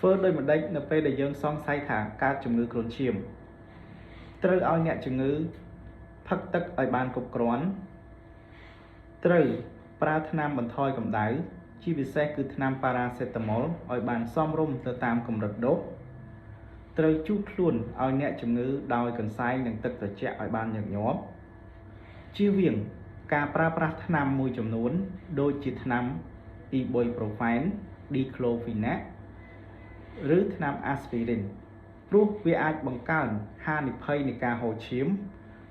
ធ្វើដូចម្ដេចនៅពេលដែលយើងសង្ស័យថាកើតជំងឺគ្រុនឈាមត្រូវឲ្យអ្នកជំងឺផឹកទឹកឲ្យបានគ្រប់គ្រាន់ត្រូវប្រើថ្នាំបន្ថយកម្ដៅជាពិសេសគឺថ្នាំប៉ារ៉ាសេតាមុលឲ្យបានសមរម្យទៅតាមកម្រិតដូសត្រូវជូតខ្លួនឲ្យអ្នកជំងឺដោយកន្សែងនិងទឹកត្រជាក់ឲ្យបានញឹកញាប់ជៀសវាងការប្រើប្រាស់ថ្នាំមួយចំនួនដូចជាថ្នាំអ៊ីប៊ុយប្រូហ្វែនឌីក្លូហ្វីណាក់ឬថ្នាំអាស្ពីរីនព្រោះវាអាចបង្កើនហានិភ័យនៃការហូរឈាម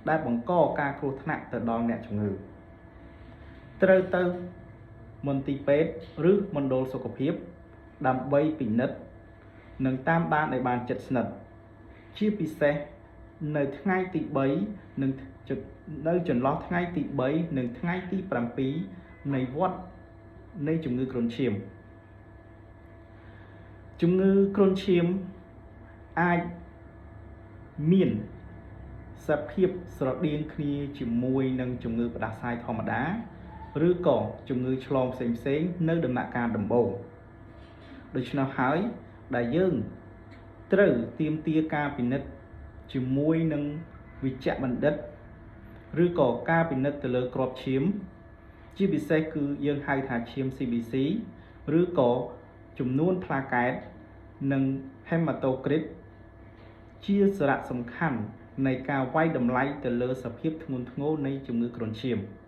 ដែលបង្កការគ្រោះថ្នាក់ទៅដល់អ្នកជំងឺត្រូវទៅមន្ទីរពេទ្យឬមណ្ឌលសុខភាពដើម្បីពិនិត្យនិងតាមដានឲ្យបានជិតស្និទ្ធជាពិសេសនៅថ្ងៃទី3និងនៅចន្លោះថ្ងៃទី3និងថ្ងៃទី7នៃវដ្តនៃជំងឺគ្រុនឈាមជំងឺគ្រុនឈាមអាចមានសភាពស្រដៀងគ្នាជាមួយនឹងជំងឺផ្ដាសាយធម្មតាឬក៏ជំងឺឆ្លងផ្សេងៗនៅដំណាក់កាលដំបូងដូច្នោះហើយដែលយើងត្រូវទាមទារការពិនិត្យជាមួយនឹងវិជ្ជបណ្ឌិតឬក៏ការពិនិត្យទៅលើគ្រាប់ឈាមជាពិសេសគឺយើងហៅថាឈាម CBC ឬក៏ចំនួនផ្លាកែតនិង hematocrit ជាសារៈសំខាន់នៃការវាយតម្លៃទៅលើសភាពធ្ងន់ធ្ងរនៃជំងឺគ្រុនឈាម។